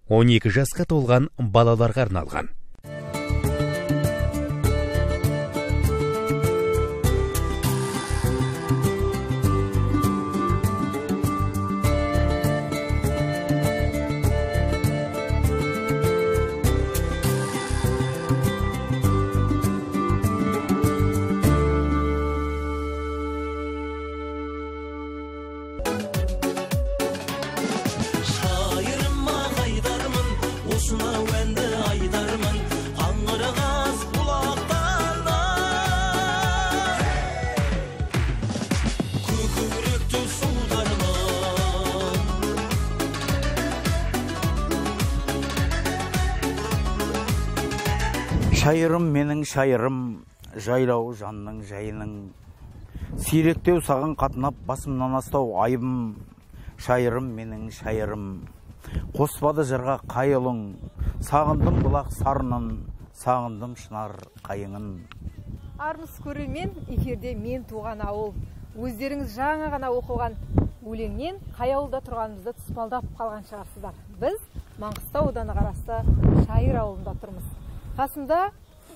12 жасқа толған балаларға арналған. Шайырым менің шайырым, жайлау жанның жайының. Сиректеу саған қатынап, басымнан астау айыбым. Шайырым менің шайырым. Қоспады жырға қай ұлың, сағындым бұлақ сарынын, сағындым шынар қайыңын. Армысыз көрермен, эфирде мен туған ауыл. Өздеріңіз жаңа ғана оқыған өлеңнен қай ауылда тұрғанымызды тұспалдап қалған шығарсыздар. Біз Маңғыстау ауданы қарасты Шайыр ауылында тұрмыз. Қасымда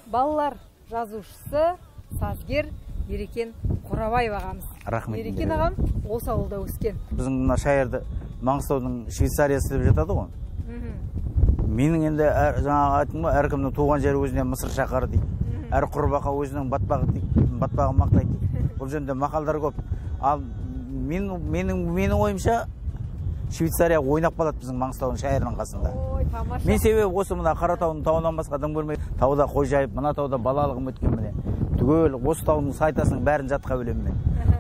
балалар жазушысы, сазгер Ерекен Қорабаев ағамыз. Рахмет. Ерекен ағам осы ауылда өскен. Біздің мына Шайырды Маңғыстаудың Швейцариясы деп жатады ғой. Менің енді жаңағы айттым ғой, әркімнің туған жері өзіне Мысыр шаһары дейді. Әр құрбақа өзінің батпағы дейді, батпағын мақтайды дейді. Бұл жөнінде мақалдар көп. Ал менің ойымша Швейцария ойнап қалады біздің Маңғыстаудың Шайырының қасында. Ой, тамаша. Мен себебі осы мына Қаратаудың тауынан басқа дым көрмей, тауда қой жайып, мына тауда балалығым өткен міне. Түгел осы таудың сайтасының бәрін жатқа білемін мен.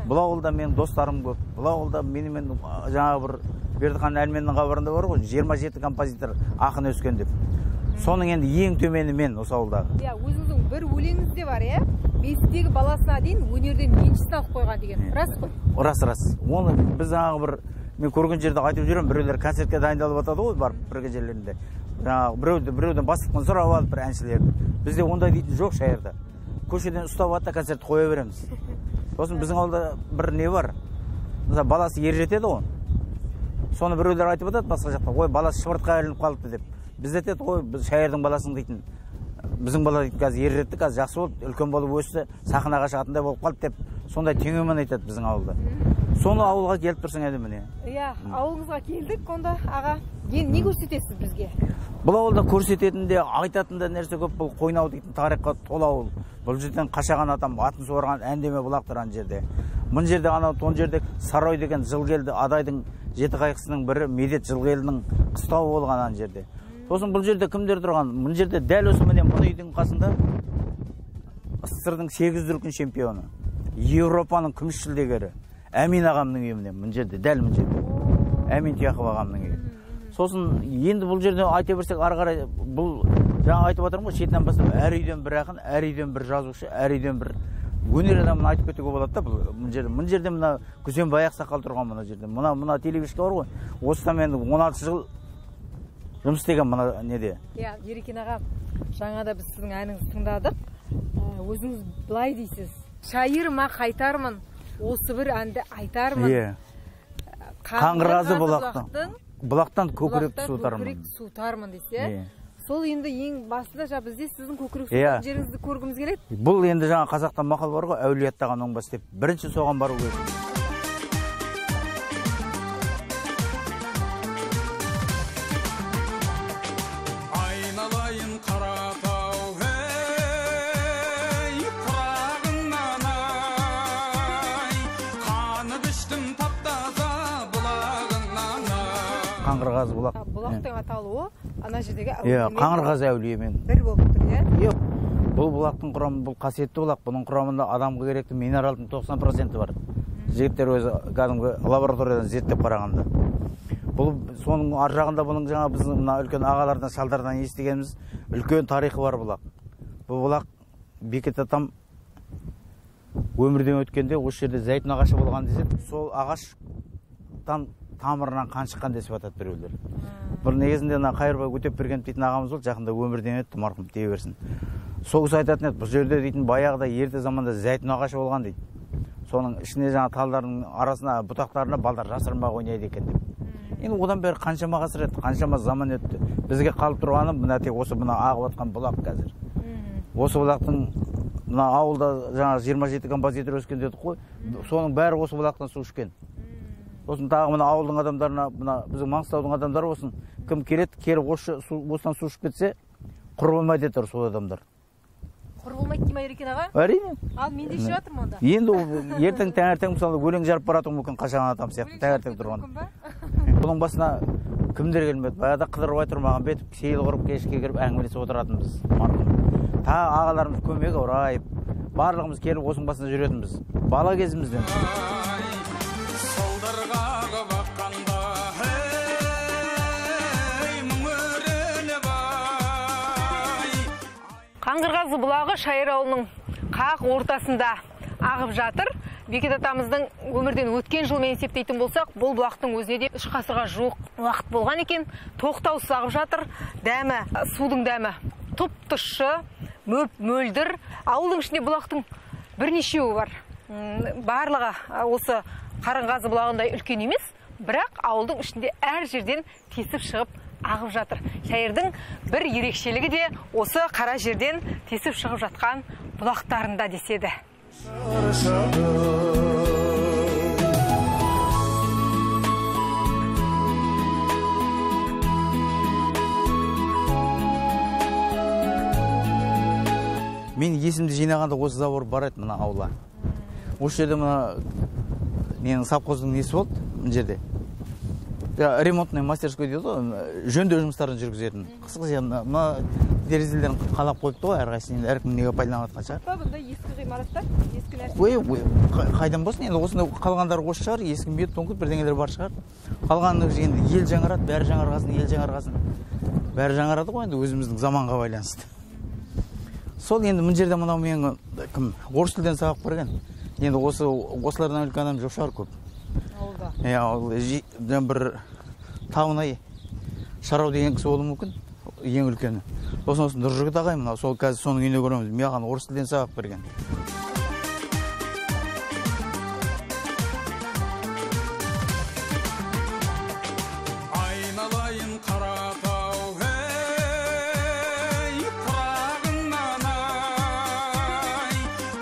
Бұл ауылда менің достарым көп. Бұл ауылда менімен жаңағы бір Бердіхан Әлменнің хабарында бар ғой, 27 композитор ақын өскен деп. Соның енді ең төмені мен осы ауылдағы. Иә, өзіңіздің бір өлеңіңіз де бар, иә? Бесіктегі баласына дейін өнерден еншісін алып қойған деген. Рас қой? Рас, рас. Оны біз жаңағы бір мен көрген жерде айтып жүремін, біреулер концертке дайындалып жатады ғой, барып бірге жерлерінде. Жаңағы біреуден бастықтан сұрап алып бір әншілерді. Бізде ондай дейтін жоқ Шайырда. Көшеден ұстап алады да концерт қоя береміз. Сосын біздің ауылда бір не бар. Мысалы, баласы ер жетеді ғой. Соны біреулер айтып жатады басқа жақта. Ой, баласы шыбыртқыға ілініп қалыпты деп. Бізде айтады, ой, біз Шайырдың баласың дейтін. Біздің бала дейтін қазір ер жетті, қазір жақсы болды, үлкен болып өсті, сахнаға шығатындай болып қалды деп сондай теңеумен айтады біздің ауылда. Соны ауылға келіп тұрсың енді міне. Иә, ауылыңызға келдік онда, аға. Енді не көрсетесіз бізге? Бұл ауылда көрсететін де, айтатын да нәрсе көп. Бұл Қойнау дейтін тарихқа тола ауыл. Бұл жерден Қашаған атам атын суарған әндеме бұлақ тұр ана жерде. Мына жерде анау тон жерде Сарой деген Жылгелді адайдың жеті қайқысының бірі Медет Жылгелдінің қыстауы болған ана жерде. Сосын бұл жерде кімдер тұрған? Мына жерде дәл осы міне мына үйдің қасында СССР-дің 8 дүркін чемпионы, Еуропаның күміс жүлдегері Әмин ағамның үйі міне, мына жерде, дәл мына жерде. Әмин Тұяқов ағамның үйі. Сосын енді бұл жерде айта берсек ары қарай, бұл жаңа айтып отырмын ғой, шетінен бастап әр үйден бір ақын, әр үйден бір жазушы, әр үйден бір өнер адамын айтып кетуге болады да бұл мына жерде. Мына жерде мына Күзенбай ақсақал тұрған мына жерде. Мына телевишка бар ғой. Осыдан мен 16 жыл жұмыс істеген мына неде. Иә, Ерекен аға, жаңа да біз сіздің әніңізді тыңдадық. Өзіңіз былай дейсіз. Шайырыма қайтармын, осы бір әнді айтармын. Иә. Қаңғырғазы бұлақтан көкірек суытармын. Суытармын десе. Сол енді ең басында жаңа бізде сіздің көкірек суытқан жеріңізді көргіміз келеді. Бұл енді жаңа қазақта мақал бар ғой, әулие аттаған оңбас деп. Бірінші соған бару керек. Айналайын Қаратау, ей, құрағыңнан ай, қанып іштім тап-таза бұлағыңнан ай. Қаңғырғазы бұлақ. Бұлақтың аталуы ана жердегі әулиемен. Қаңғырғазы әулиемен. Бір болып тұр, иә? Бұл бұлақтың құрамы, бұл қасиетті бұлақ, бұның құрамында адамға керекті минералдың 90% бар. Жігіттер өзі кәдімгі лабораториядан зерттеп қарағанда. Бұл соның ар жағында бұның жаңа біздің мына үлкен ағалардан, шалдардан естігеніміз үлкен тарихы бар бұлақ. Бұл бұлақ Бекет атам өмірден өткенде осы жерде зәйтүн ағашы болған деседі. Сол ағаштан тамырынан қан шыққан десіп атады біреулер. Бір негізінде мына Қайырбай Өтепбергенов дейтін ағамыз болды, жақында өмірден өтті, марқұм дей берсін. Сол кісі айтатын еді, бұл жерде дейтін баяғыда ерте заманда зәйтүн ағашы болған дейді. Соның ішіне жаңа талдардың арасына, бұтақтарына балдар жасырынбақ ойнайды екен деп. Енді одан бері қаншама ғасыр өтті, қаншама заман өтті. Бізге қалып тұрғаны мына тек осы мына ағып жатқан бұлақ қазір. Осы бұлақтың мына ауылда жаңа 27 композитор өскен дедік қой, соның бәрі осы бұлақтан су ішкен. Сосын тағы мына ауылдың адамдарына, мына біздің Маңғыстаудың адамдары болсын, кім келеді, келіп осы осыдан су ішіп кетсе, құр болмайды деді сол адамдар. Құр болмайды дей ма, Еркен аға? Әрине. Ал мен де ішіп жатырмын онда. Енді ертең таңертең мысалы өлең жарып баратын мүмкін Қашаған атам сияқты таңертең тұрған. Бұның басына кімдер келмеді? Баяғыда Қыдырбай Тұрмағамбетов сейіл құрып кешке кіріп әңгімелесіп отыратынбыз марқұм. Тағы ағаларымыз Көмек Ораев, барлығымыз келіп осының басында жүретінбіз. Бала кезімізден. Қаңғырғазы бұлағы Шайыр ауылының қақ ортасында ағып жатыр. Бекет атамыздың өмірден өткен жылмен есептейтін болсақ, бұл бұлақтың өзіне де 3 ғасырға жуық уақыт болған екен. Тоқтаусыз ағып жатыр. Дәмі, судың дәмі тұп-тұщы, мөп-мөлдір. Ауылдың ішінде бұлақтың бірнешеуі бар. Барлығы осы Қарынғазы бұлағындай үлкен емес, бірақ ауылдың ішінде әр жерден тесіп шығып ағып жатыр. Шайырдың бір ерекшелігі де осы қара жерден тесіп шығып жатқан бұлақтарында деседі. Мен есімді жинағанда осы забор бар еді мына аула. Осы жерде мына ненің совхоздың несі болды мына жерде. Ремонтный мастерской дейді ғой, жөндеу жұмыстарын жүргізетін. Қысқы мына терезелерін қалап қойыпты ғой, әрқайсысын енді әркім неге пайдаланып жатқан шығар. Бұнда ескі ғимараттар, ескі нәрсе. Ой, қайдан болсын енді осында қалғандары осы шығар, ескі бет тоңқыт бірдеңелер бар шығар. Қалғаны енді ел жаңарады, бәрі жаңарғасын, ел жаңарғасын. Бәрі жаңарады ғой енді өзіміздің заманға байланысты. Сол енді мына жерде мынау менің кім орыс тілден сабақ берген. Енді осы осылардан үлкен адам жоқ шығар көп. Ауылда. Иә, ол бір Тауынай Шарау деген кісі болуы мүмкін, ең үлкені. Сосын осы Нұржігіт ағай мынау, сол қазір соның үйіне көреміз. Маған орыс тілден сабақ берген. Айналайын Қаратау, ей, құрағыңнан ай,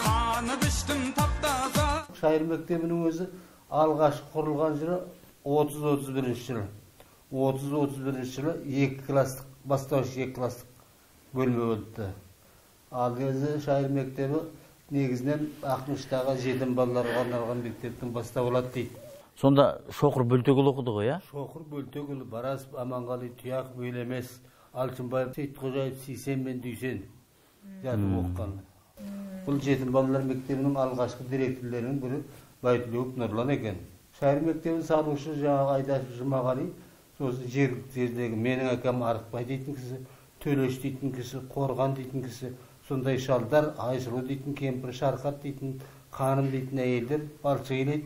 қанып іштім тап-таза. Шайыр мектебінің өзі алғаш құрылған жылы 30-31 жылы. 30-31 жылы 2 класстық, бастауыш 2 класстық бөлме өтті. Ал кезде Шайыр мектебі негізінен Ақмештағы жетім балаларға арналған мектептің бастауы болады дейді. Сонда Шоқыр Бөлтекұлы оқыды ғой, иә? Шоқыр Бөлтекұлы, Барасов, Аманғали, Тұяқов, Елемес, Алшынбаев, Сейтқожаев, Сейсен мен Дүйсен жатып оқыған. Бұл жетім балалар мектебінің алғашқы директорлерінің бірі Байтілеуов Нұрлан екен. Шайыр мектебін салушы жаңағы Айдашев Жұмағали, сосын жергілікті жердегі менің әкем Арықбай дейтін кісі, Төлеш дейтін кісі, Қорған дейтін кісі, сондай шалдар, Айсұлу дейтін кемпір, Шарқат дейтін, Қаным дейтін әйелдер балшық илейді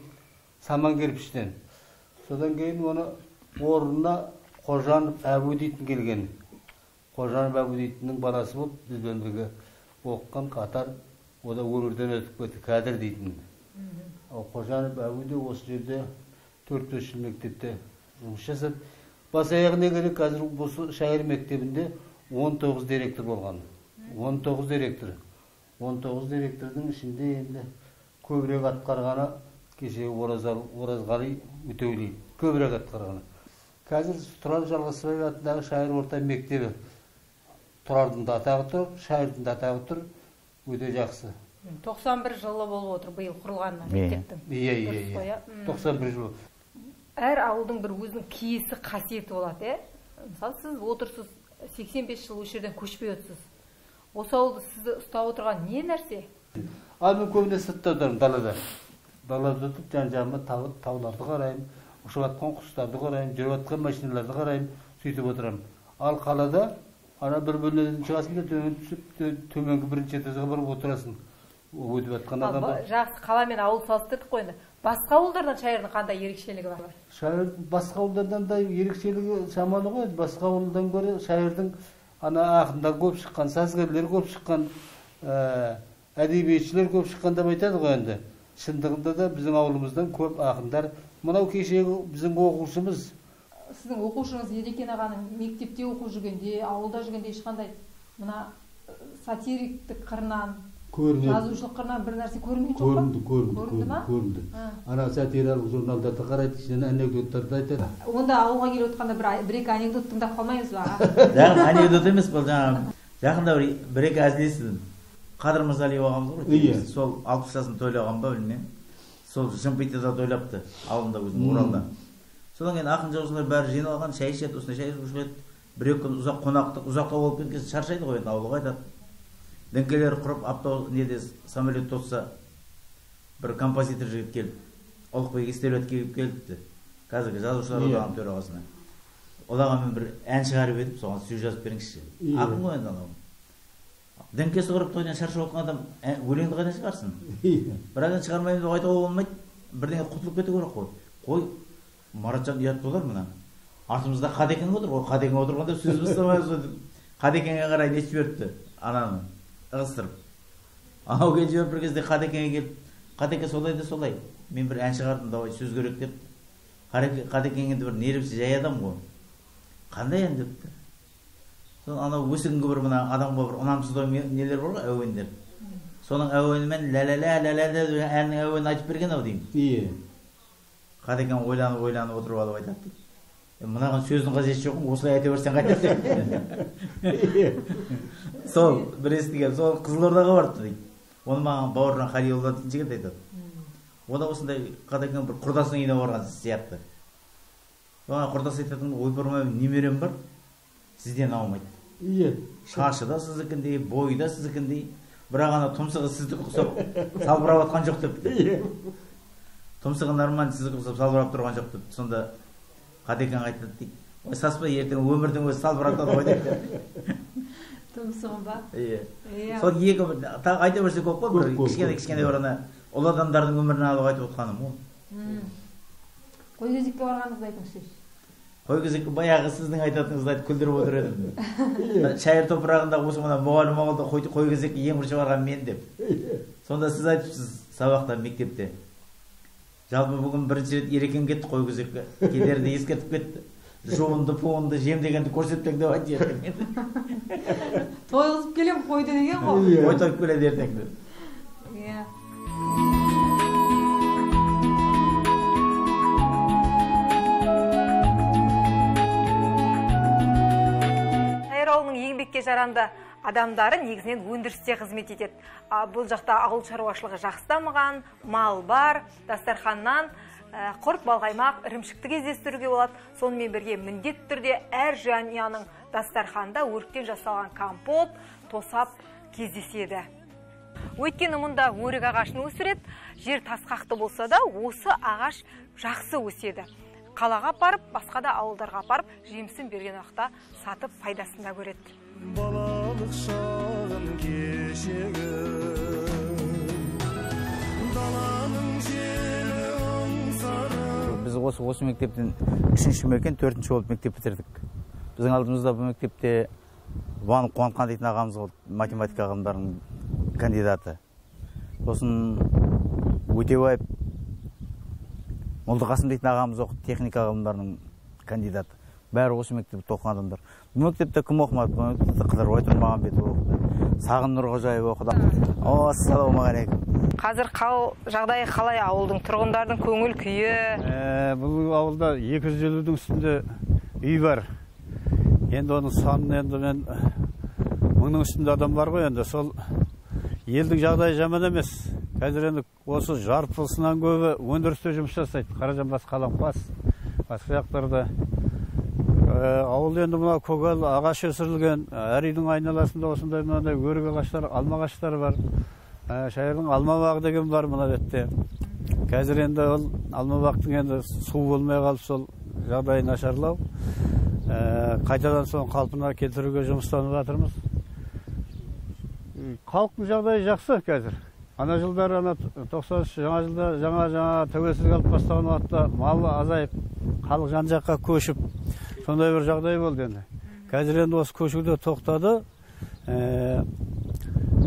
саман кірпіштен. Содан кейін оны орнына Қожанов Әбу дейтін келген. Қожанов Әбу дейтіннің баласы болып бізбен бірге оқыған қатар, о да өмірден өтіп кетті, Кәдір дейтін. Қожанов Әбу де осы жерде 4-5 жыл мектепте жұмыс жасады. Бас аяғы не керек, қазір осы Шайыр мектебінде 19 директор болған. 19 директор. 19 директордың ішінде енді көбірек атқарғаны кешегі Оразғали Өтеулиев. Көбірек атқарғаны. Қазір Тұрар Жалғасбаев атындағы Шайыр орта мектебі Тұрардың да атағы тұр, Шайырдың да атағы тұр, өте жақсы. 91 жылы болып отыр биыл құрылғанына мектептің. Иә, иә, иә. 91 жыл. Әр ауылдың бір өзінің киесі қасиеті болады, ә? Мысалы, сіз отырсыз, 85 жыл осы жерден көшпей отырсыз. Осы ауылды сізді ұстап отырған не нәрсе? Ал мен көбіне сыртта отырмын, далада. Далада отырып, жан-жағыма тауларды қараймын, ұшып жатқан құстарды қараймын, жүріп жатқан машиналарды қараймын, сөйтіп отырамын. Ал қалада ана бір бөлмеден шығасың да төмен түсіп, төменгі бірінші этажға барып отырасың. Өтіп жатқан адамдар. Жақсы, қала мен ауыл салыстырдық қой енді. Басқа ауылдардан Шайырдың қандай ерекшелігі бар? Шайыр басқа ауылдардан да ерекшелігі шамалы ғой. Басқа ауылдан гөрі Шайырдың ана ақындар көп шыққан, сазгерлер көп шыққан, әдебиетшілер көп шыққан деп айтады ғой енді. Шындығында да біздің ауылымыздан көп ақындар. Мынау кешегі біздің оқушымыз Сіздің оқушыңыз Ерекен ағаның мектепте оқып жүргенде, ауылда жүргенде ешқандай мына сатириктік қырынан, жазушылық қырынан бір нәрсе көрінген жоқ па? Көрінді, көрінді. Ана сатиралық журналдарды қарайды, ішінен анекдоттарды айтады. Онда ауылға келіп отқанда бір екі анекдот тыңдап қалмаймыз ба, аға? Жаңа анекдот емес, бұл жаңа жақында бір екі әзіл естідім. Қадыр Мырзалиев ағамыз ғой, сол 60 жасын тойлаған ба білмеймін. Сол Жымпитыда тойлапты, ауылында өзінің Оралда. Содан кейін ақын жазушылар бәрі жиналған, шай ішеді, осындай шай ішеді. Бір екі күн ұзақ қонақтық, ұзақтау болып кеткен кезде шаршайды ғой, енді ауылға қайтады. Діңкелері құрып, автобус неде самолет тосса, бір композитор жігіт келіп, Ұлықбек Естелбет келіп келіпті. Қазіргі жазушылар одағының төрағасына. Ол ағамен бір ән шығарып едім, соған сөз жазып беріңізші. Ақын ғой енді анау. Діңкесі құрып тойдан шаршап отқан адам өлеңді қайдан шығарсын? Бірақ енді шығармаймын деп айтуға болмайды, бірдеңе құтылып кету керек қой. Қой, Маратжан ұят болар мына. Артымызда Қадекең отыр ғой, Қадекең отырғанда сөз бастамаймыз ғой деп. Қадекеңе қарай не жіберіпті ананы ығыстырып. Анау келіп жіберіп бір кезде Қадекеңе келіп, Қадеке солай да солай, мен бір ән шығардым, давай сөз керек деп. Қадекең енді бір нервсіз жай адам ғой. Қандай ән депті. Соны анау өсігінгі бір мына адамға бір ұнамсыз нелер бар ғой, әуендер. Соның әуенімен лә-лә-лә, лә-лә-лә әннің әуенін айтып берген ау деймін. Иә. Қадекең ойланып отырып алып айтады. Мынаған сөздің қажеті жоқ, осылай айта берсең қайтеді. Сол бір естіген, сол Қызылордаға барыпты дейді. Оны маған Бауыржан Халиұлы дейтін жігіт айтады. Ода осындай Қадекең бір құрдасының үйіне барған сияқты. Оған құрдас айтатын, ойпырмай немерем бар, сізден аумайды. Иә. Шашы да сіздікіндей, бойы да сіздікіндей, бірақ ана тұмсығы сіздікі ұқсап салбырап атқан жоқ депті. Тұмсығы нормально сіздікі ұқсап салбырап тұрған жоқ депті. Сонда Қадекең айтады дейді, ой саспа, ертең өмірдің өзі салбыратады ғой депті. Тұмсығын ба? Иә. Сол екі тағы айта берсе көп қой, бір кішкене бір ана ұлы адамдардың өмірін алып айтып отқаным ол. Қой кезекке барғаныңызды айтыңызшы. Қой кезекке баяғы сіздің айтатыныңызды айтып күлдіріп отыр едім. Шайыр топырағында осы мына мұғалім ауылда қой кезекке ең бірінші барған мен деп. Сонда сіз айтыпсыз сабақта мектепте. Жалпы бүгін бірінші рет Ерекең кетті қой кезекке. Кетерінде ескертіп кетті. Жуынды, пуынды, жем дегенді көрсетпең деп айтты ертең. Тойғызып келем қойды деген ғой. Қой тойып келеді ертең деп. Иә. Шайыр ауылының еңбекке жарамды адамдары негізінен өндірісте қызмет етеді. Бұл жақта ауыл шаруашылығы жақсы дамыған, мал бар, дастарханнан құрт, балқаймақ, ірімшікті кездестіруге болады. Сонымен бірге міндетті түрде әр жанұяның дастарханында өріктен жасалған компот, тосап кездеседі. Өйткені мұнда өрік ағашын өсіреді, жер тасқақты болса да осы ағаш жақсы өседі. Қалаға апарып, басқа да ауылдарға апарып, жемісін берген уақытта сатып пайдасын да көреді. Балалық шағым кешегі, даланың желі аңсары. Біз осы мектептен 3-ші ме екен, 4-ші болып мектеп бітірдік. Біздің алдымызда бұл мектепте Ван Қуантқан дейтін ағамыз болды, математика ғылымдарының кандидаты. Сосын Өтебаев Молдақасым дейтін ағамыз оқыды, техника ғылымдарының кандидаты. Бәрі осы мектепте оқыған адамдар. Бұл мектепте кім оқымады? Бұл мектепте Қыдырбай Тұрмағамбетов оқыды, Сағын Нұрғожаев оқыды. Ассалаумағалейкум. Қазір жағдайы қалай ауылдың, тұрғындардың көңіл күйі? Бұл ауылда 250-дің үстінде үй бар. Енді оның санын енді мен 1000-ның үстінде адам бар ғой енді. Сол елдің жағдайы жаман емес. Қазір енді осы жартысынан көбі өндірісте жұмыс жасайды. Қаражанбас, Қаламқас, басқа жақтарда. Ауыл енді мына көгал ағаш өсірілген, әр үйдің айналасында осындай мынандай өрік ағаштар, алма ағаштары бар. Шайырдың алма бағы деген бар мына бетте. Қазір енді ол алма бақтың енді су болмай қалып сол жағдайы нашарлау. Қайтадан соң қалпына келтіруге жұмыстанып жатырмыз. Халықтың жағдайы жақсы қазір. Ана жылдары, ана 90-шы жаңа жылда жаңа тәуелсіздік алып бастаған уақытта мал азайып, халық жан-жаққа көшіп, сондай бір жағдай болды енді. Қазір енді осы көшуде тоқтады.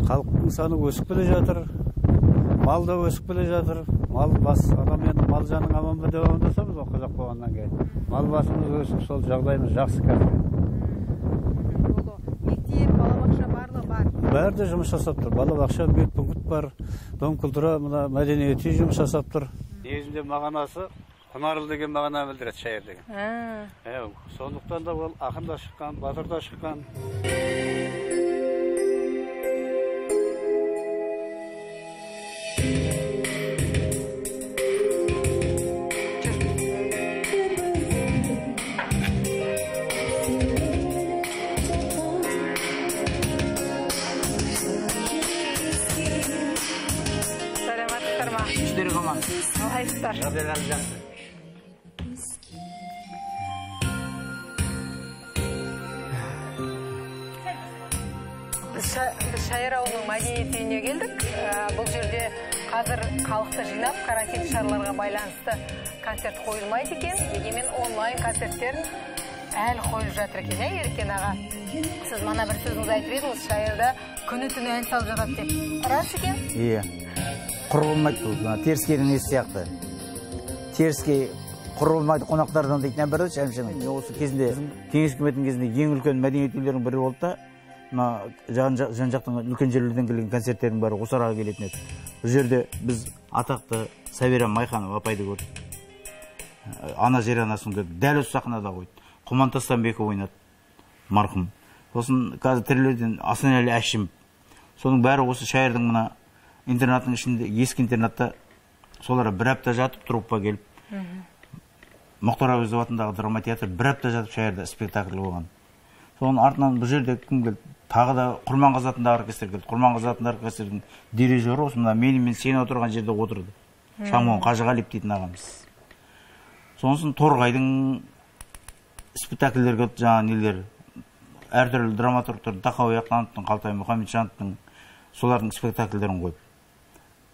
Халықтың саны өсіп келе жатыр. Мал да өсіп келе жатыр. Мал бас, адам енді мал жаның аман ба деп амандасамыз ғой қазақ болғаннан кейін. Мал басымыз өсіп, сол жағдайымыз жақсы қазір. Мектеп, балабақша барлығы бар. Бәрі де жұмыс жасап тұр. Балабақша, медпункт бар, дом культура, мына мәдениет үйі жұмыс жасап тұр. Негізінде мағынасы құнарлы деген мағына білдіреді шайыр деген. Сондықтан да ол ақын да шыққан, батыр да шыққан. Саламатсыздар ма? Іштері қаман. Қалайсыздар? Жағдайлары жақсы. Біз Шайыр ауылының мәдениет үйіне келдік. Бұл жерде қазір халықты жинап, карантин шараларға байланысты концерт қойылмайды екен. Дегенмен онлайн концерттер әлі қойылып жатыр екен, ә, Еркен аға? Сіз мана бір сөзіңізді айтып едіңіз, Шайырда күні түні ән салып жатады деп. Рас екен? Иә. Құр болмайды бұл, мына теріскейдің несі сияқты. Теріскей құр болмайды қонақтардан дейтін ән бар еді Шәмшінің. Осы кезінде, кеңес үкіметінің кезінде ең үлкен мәдениет үйлерінің бірі болды да, мына жан жақтан үлкен жерлерден келген концерттердің бәрі осы араға келетін еді. Бұл жерде біз атақты Сабира Майханова апайды көрдік. Ана жер анасын көрдік. Дәл осы сахнада қойды. Құман Тастанбеков ойнады, марқұм. Сосын қазір тірілерден Асанәлі Әшімов. Соның бәрі осы Шайырдың мына интернаттың ішінде, ескі интернатта солар бір апта жатып труппа келіп, Мұхтар Әуезов атындағы драма театр бір апта жатып Шайырда спектакль болған. Соның артынан бұл жерде кім келді? Тағы да Құрманғазы атындағы оркестр келді. Құрманғазы атындағы оркестрдің дирижері осы мына менімен сен отырған жерде отырды. Шамон Қажығалиев дейтін ағамыз. Сонысын Торғайдың спектакльдері келді, жаңа нелер, әртүрлі драматургтар, Тақауи Ақтановтың, Қалтай Мұхамеджановтың, солардың спектакльдерін қойды.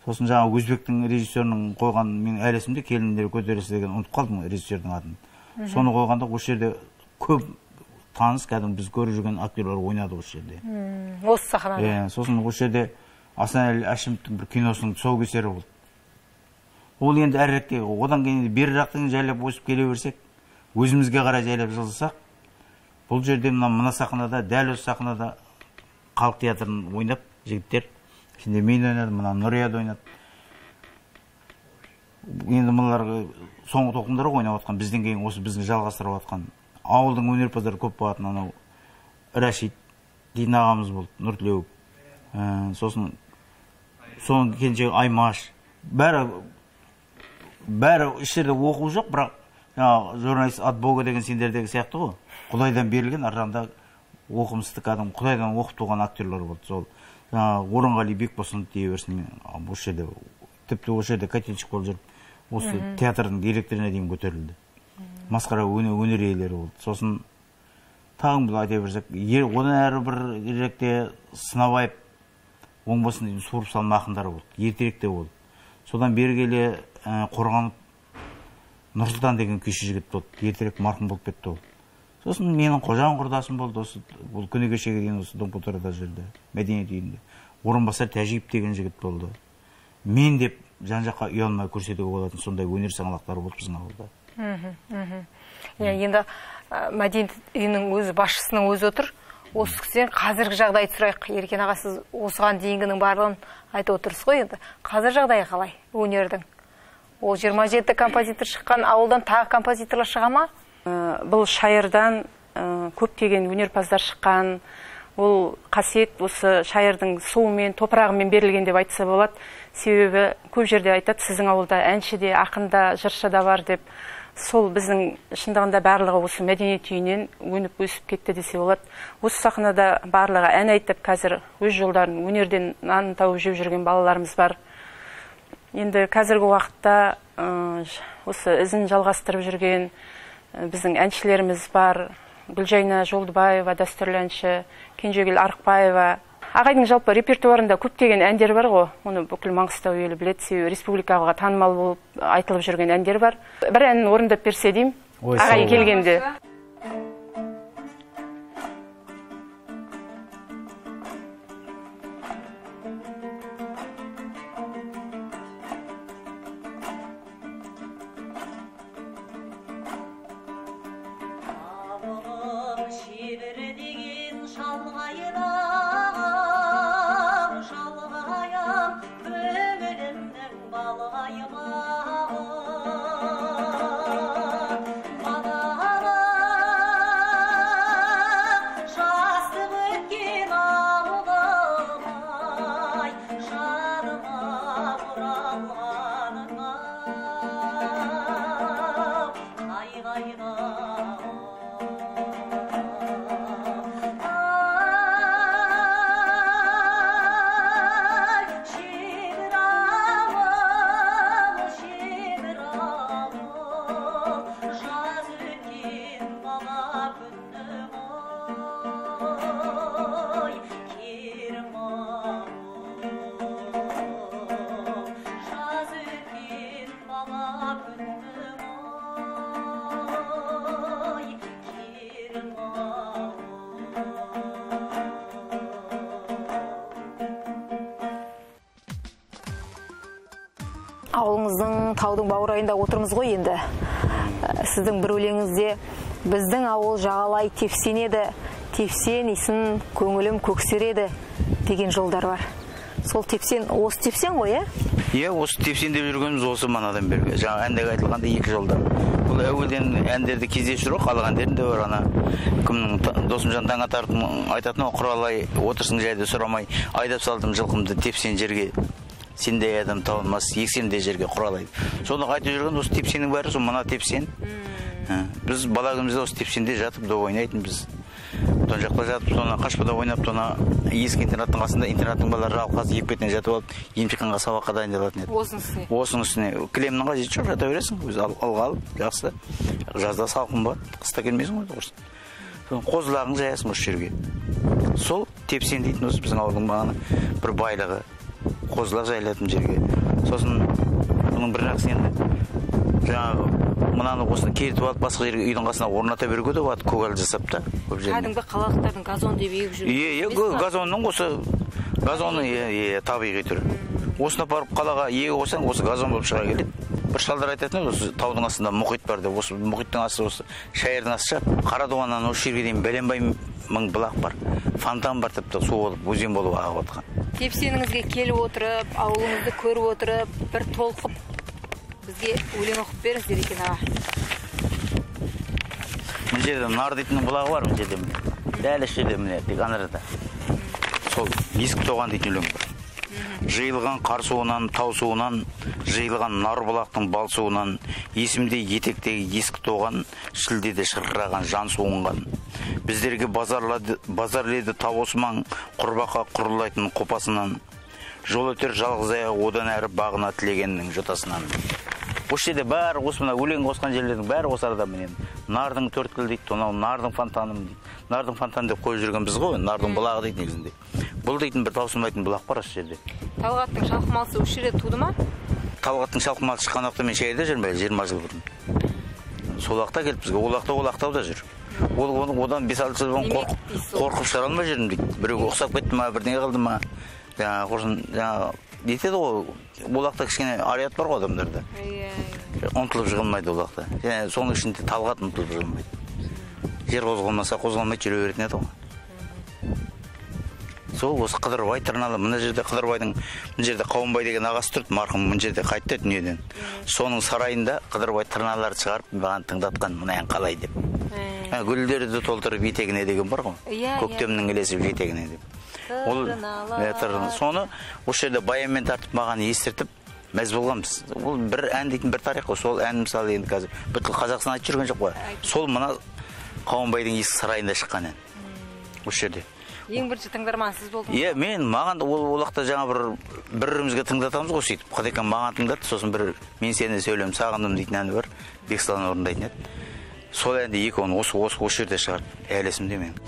Сосын жаңа өзбектің режиссерінің қойған, мен әлі есімде, Келіндер көтерілісі деген, ұмытып қалдым режиссердің атын. Соны қойғанда осы жерде көп таныс, кәдімгі біз көріп жүрген актерлар ойнады осы жерде. Осы сахнада. Сосын осы жерде Асанәлі Әшімовтің бір киносының тұсаукесері болды. Ол енді әріректегі, одан кейін беріректен жайлап өсіп келе берсек, өзімізге қарай жайлап жылжысақ, бұл жерде мына сахнада, дәл осы сахнада халық театрын ойнап жігіттер, ішінде мен ойнадым, мына Нұрия да ойнады. Енді мыналар соңғы толқындар ойнап жатқан, бізден кейін осы бізді жалғастырып жатқан ауылдың өнерпаздары көп болатын, анау Рашид дейтін ағамыз болды, Нұртілеуов. Сосын соның келіншегі Аймаш. Бәрі еш жерде оқу жоқ, бірақ жаңағы журналист от Бога деген сендердегі сияқты ғой. Құдайдан берілген, ар жағында оқымысты кәдімгі Құдайдан оқып туған актерлар болды. Сол жаңағы Орынғали Бекбосынов дей берсін, осы жерде, тіпті осы жерде котельщик болып жүріп, осы театрдың директорына дейін көтерілді. Масқара өнер иелері болды. Сосын тағы бір айта берсек, одан әрі бір еректе Сынабаев Оңбасын дейтін суырып салма ақындары болды, ертеректе болды. Содан бері келе Қорғанов Нұрсұлтан деген күйші жігіт болды, ертерек марқұм болып кетті ол. Сосын менің қожан құрдасым болды, осы бұл күні кешеге дейін осы дом культурада жүрді, мәдениет үйінде. Орынбасар Тәжиев деген жігіт болды. Мен деп жан жаққа ұялмай көрсетуге болатын сондай өнер саңлақтары болды біздің ауылда. Енді мәдениет үйінің өзі, басшысының өзі отыр. Осы кісіден қазіргі жағдайды сұрайық. Еркен аға, сіз осыған дейінгінің барлығын айтып отырсыз ғой енді. Қазір жағдайы қалай өнердің? Ол 27 композитор шыққан ауылдан тағы композиторлар шыға ма? Бұл Шайырдан көптеген өнерпаздар шыққан. Ол қасиет осы Шайырдың суымен, топырағымен берілген деп айтса болады. Себебі көп жерде айтады, сіздің ауылда әнші де, ақын да, жыршы да бар деп. Сол біздің шындығында барлығы осы мәдениет үйінен өніп өсіп кетті десе болады. Осы сахнада барлығы ән айтып, қазір өз жолдарын өнерден нан тауып жеп жүрген балаларымыз бар. Енді қазіргі уақытта осы ізін жалғастырып жүрген біздің әншілеріміз бар. Гүлжайна Жолдыбаева, дәстүрлі әнші, Кенжегүл Арықбаева. Ағайдың жалпы репертуарында көптеген әндер бар ғой. Оны бүкіл Маңғыстау елі біледі. Себебі республикаға танымал болып айтылып жүрген әндер бар. Бір әнін орындап берсе деймін. Ағай келгенде. Шалғайдам, шалғаям, көңілімнің балғаймағы. Балалық, жастық өткен ауылым-ай, жадыма оралғаның ау, қай-қайда. Ай, шебір ауыл, шебір ауыл, жаз өткен бала күнім ой, керім ауыл, жаз өткен бала күнім ой, керім ауыл. Ауылыңыздың таудың баурайында отырмыз ғой енді. Сіздің бір өлеңіңізде біздің ауыл жағалай тепсенеді, тепсен исін көңілім көксереді деген жолдар бар. Сол тепсен, осы тепсен ғой, ә? Иә, осы тепсен деп жүргеніміз осы манадан бері. Жаңа әндегі айтылғанда екі жолдар. Бұл әуелден әндерді кездестіру, халық әндерінде бар ана кімнің Досымжан Таңатаровтың айтатыны құралай отырсың жайды сұрамай айдап салдым жылқымды тепсен жерге. Сендей адам табылмас, ексем де жерге құралай. Соны айтып жүрген осы тепсеннің бәрі сол мына тепсен. Біз бала күнімізде осы тепсенде жатып доп ойнайтынбыз. Тон жақта жатып, соны қашпада ойнап, тона ескі интернаттың қасында интернаттың балалары жалқасы екі бетіне жатып алып, емтиханға сабаққа дайындалатын еді. Осының үстіне. Осының үстіне кілемнің қажеті жоқ, жата бересің, өзі ылғал, жақсы. Жазда салқын болады, қыста келмейсің ғой, құрсын. Соны қозылағың жаясың осы жерге. Сол тепсен дейтін осы біздің ауылдың бағана бір байлығы. Қозылақ жайылатын жерге. Сосын бұның бір жақсы енді жаңағы мынаны осыны керітіп алып басқа жерге үйдің қасына орната беруге де болады, көгал жасап та көп жеріне. Кәдімгі қалалықтардың газон деп егіп жүр. Иә, иә, газонның осы газонның, иә, иә, табиғи түрі. Осыны апарып қалаға еге қойсаң, осы газон болып шыға келеді. Бір шалдар айтатын еді, осы таудың астында мұхит бар деп, осы мұхиттың асты осы шайырдың асты шығар. Қарадуғаннан осы жерге дейін бәленбай мың бұлақ бар, фонтан бар, тіпті су болып, өзен болып ағып жатқан. Тепсеніңізге келіп отырып, ауылыңызды көріп отырып, бір толқып бізге өлең оқып беріңіздер екен, аға. Мына жерде нар дейтін бұлағы бар, мына жерде міне. Дәл осы жерде міне, тек ана жерде. Сол ескі тоған дейтін өлең бар. Жиылған қар суынан, тау суынан, жиылған нар бұлақтың бал суынан, есімде етектегі ескі тоған, шілдеде шырқыраған жан суынған. Біздерге базарледі тау осман, құрбақа құрылайтын қопасынан. Жол өтер жалғыз аяқ одан әрі бағына тілегеннің жотасынан. Осы жерде бәрі осы мына өлең қосқан жерлердің бәрі осы арада міне. Нардың төрткүл дейді, тонау нардың фонтаны дейді. Нардың фонтаны деп қойып жүрген біз ғой, нардың бұлағы дейді негізінде. Бұл дейтін бір таусылмайтын бұлақ бар осы жерде. Талғаттың шалқымалысы осы жерде туды ма? Талғаттың шалқымалысы шыққан уақытта мен шайырда жүрмін әлі, 20 жыл бұрын. Сол уақытта келіп бізге, ол уақытта ол Ақтауда жүр. Ол оны одан 5-6 жыл бұрын қорқып шығара алмай жүрдім дейді. Біреуге ұқсап кетті ма, бірдеңе қылды ма? Жаңағы құрсын, жаңағы нетеді ғой, ол уақытта кішкене арият бар ғой адамдарда. Ұмтылып жығылмайды ол уақытта. Және соның ішінде Талғат ұмтылып жығылмайды. Жер қозғалмаса қозғалмайды, жүре беретін еді ғой. Сол осы Қыдырбай тырналы, мына жерде Қыдырбайдың, мына жерде Қауымбай деген ағасы тұрды, марқұм мына жерде қайтты дүниеден. Соның сарайында Қыдырбай тырналарды шығарып маған тыңдатқан, мына ән қалай деп. Гүлдерді толтырып етегіне деген бар ғой. Көктемнің ілесіп жетегіне деп. Ол, соны осы жерде баянмен тартып маған естіртіп мәз болғанбыз. Ол бір ән дейтін бір тарих қой. Сол ән мысалы енді қазір бүткіл Қазақстан айтып жүрген жоқ қой. Сол мына Қауымбайдың ескі сарайында шыққан ән. Осы жерде. Ең бірінші тыңдарман сіз болдыңыз? Иә, мен маған да ол уақытта жаңа бір-бірімізге тыңдатамыз ғой сөйтіп. Қыдекең маған тыңдатты, сосын бір мен сені сөйлем сағындым дейтін әні бар. Бексұлтан орындайтын еді. Сол әнді екі оны осы жерде шығарды. Әлі есімде менің.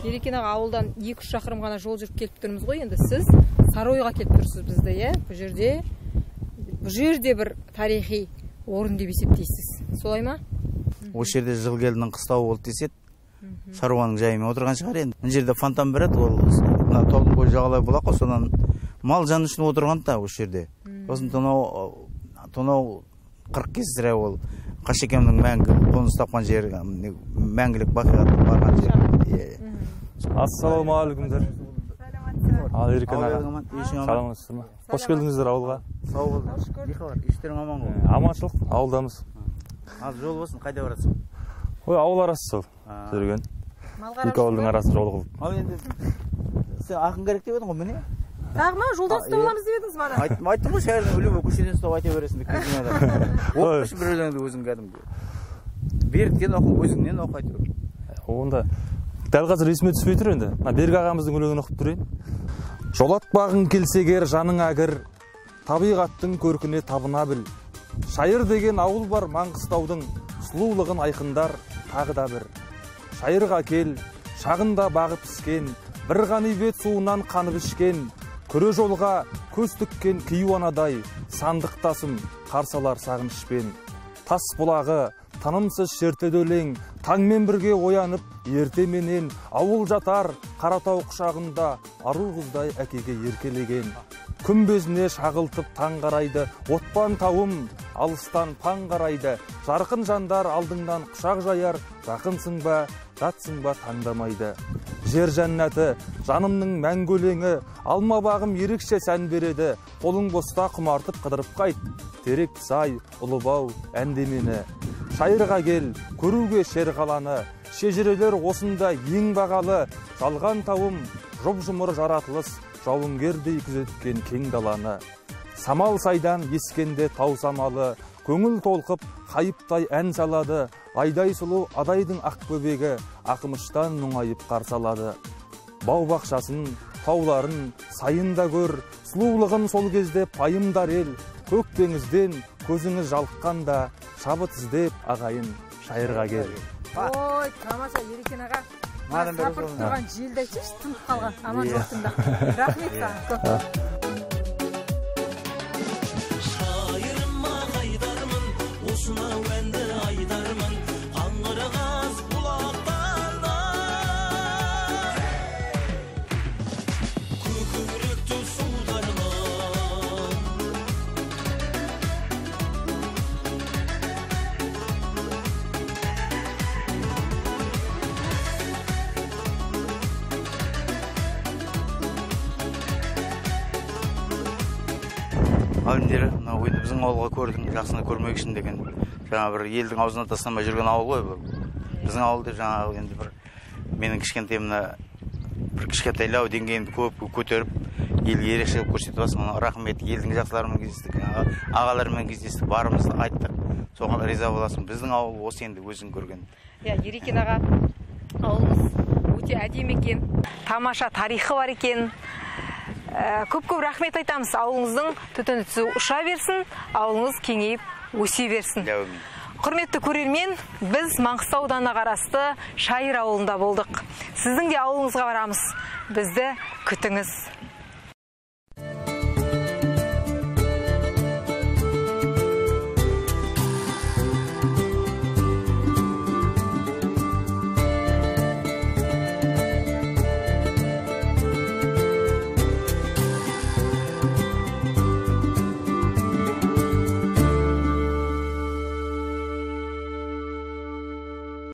Ерекен аға, ауылдан 2-3 шақырым ғана жол жүріп келіп тұрмыз ғой. Енді сіз Сарыойға келіп тұрсыз бізді, иә? Бұл жерде бір тарихи орын деп есептейсіз. Солай ма? Осы жерде Жылгелдінің қыстауы болды деседі. Шаруаның жайымен отырған шығар енді. Мына жерде фонтан береді, ол мына таудың бойы жағалай бұлақ қой, содан мал жан үшін отырған да осы жерде. Сосын тонау 40 кез сірә ол Қашекемнің мәңгі қоныс тапқан жері, мәңгілік бақиға барған жер. Ассалаумағалейкумдер. Ал Еркен аға. Саламатсыздар ма? Қош келдіңіздер ауылға. Сау болыңыз. Не хабар? Іштерің аман ғой? Аманшылық, ауылдамыз. Ал жол болсын, қайда барасың? Ой, ауыл арасы сол. Жүрген. Екі ауылдың арасын жол қылып. Ал енді сен ақын керек деп едің ғой, міне? Тағы ма? Жолдан ұстап аламыз деп едіңіз мана. Айттым ғой, шайырдың өлеңі көшеден ұстап айта бересің деп келген адам. Оқышы бір өлеңді өзің кәдімгі. Беріктен оқы, өзіңнен оқы әйтеуір. Онда дәл қазір есіме түспей тұр енді. Мына Берік ағамыздың өлеңін оқып тұрайын. Жолатпағың келсе егер жаныңа кір, табиғаттың көркіне табына біл. Шайыр деген ауыл бар Маңғыстаудың, сұлулығын айқындар тағы да бір. Шайырға кел, шағында бағы піскен, бір ғанибет суынан қанып ішкен, күре жолға көз тіккен кейуанадай, сандық тасым қарсалар сағынышпен. Тас бұлағы, танымсыз шертеді өлең, таңмен бірге оянып, ертеменен, ауыл жатар Қаратау құшағында, ару қыздай әкеге еркелеген. Күмбезіне шағылтып таң қарайды, отпан тауым алыстан паң қарайды, жарқын жандар алдыңнан құшақ жаяр, жақынсың ба, жатсың ба таңдамайды. Жер жәннаты, жанымның мәңгі өлеңі, алма бағым ерекше сән береді, қолың боста құмартып қыдырып қайт, терек сай, ұлыбау, әндемені. Шайырға кел, көруге шер қаланы, шежірелер осында ең бағалы, жалған тауым, жұп-жұмыр жаратылыс, жауынгердей күзеткен кең даланы. Самал сайдан ескенде тау самалы, көңіл толқып, қайыптай ән салады, айдай сұлу адайдың ақ бөбегі, ақымыштан мұңайып қарсы алады. Бау бақшасын, тауларын, сайын да көр, сұлулығын сол кезде пайымдар ел, көк теңізден көзіңіз жалыққанда, шабыт іздеп ағайын шайырға кел. Ой, тамаша, Ерекен аға. Сапырып тұрған желді айтшы, тынып қалған. Аман жоқтың да. Рахмет саған көп. Шайырыма қайтармын, осынау әнді айтармын, қаңғырғаз бұлақтарда. Көкіректі судармын. Әуендері, мынау енді біздің ауылға көрдің, жақсыны көрмек үшін деген жаңа бір елдің аузына тастамай жүрген ауыл ғой бұл. Біздің ауылды жаңағы енді бір менің кішкентай мына бір кішкентайлау деңгейімді көп көтеріп елге ерекше көрсетіп жатсың. Рахмет, елдің жақсыларымен кездестік, ағаларымен кездестік, барымызды айттық. Соған риза боласың. Біздің ауыл осы енді өзің көрген. Иә, Ерекен аға, ауылымыз өте әдемі екен, тамаша тарихы бар екен. Көп-көп рахмет айтамыз. Ауылыңыздың түтіні түзу ұша берсін, ауылыңыз кеңейіп өсе берсін. Құрметті көрермен, біз Маңғыстау ауданына қарасты Шайыр ауылында болдық. Сіздің де ауылыңызға барамыз. Бізді күтіңіз.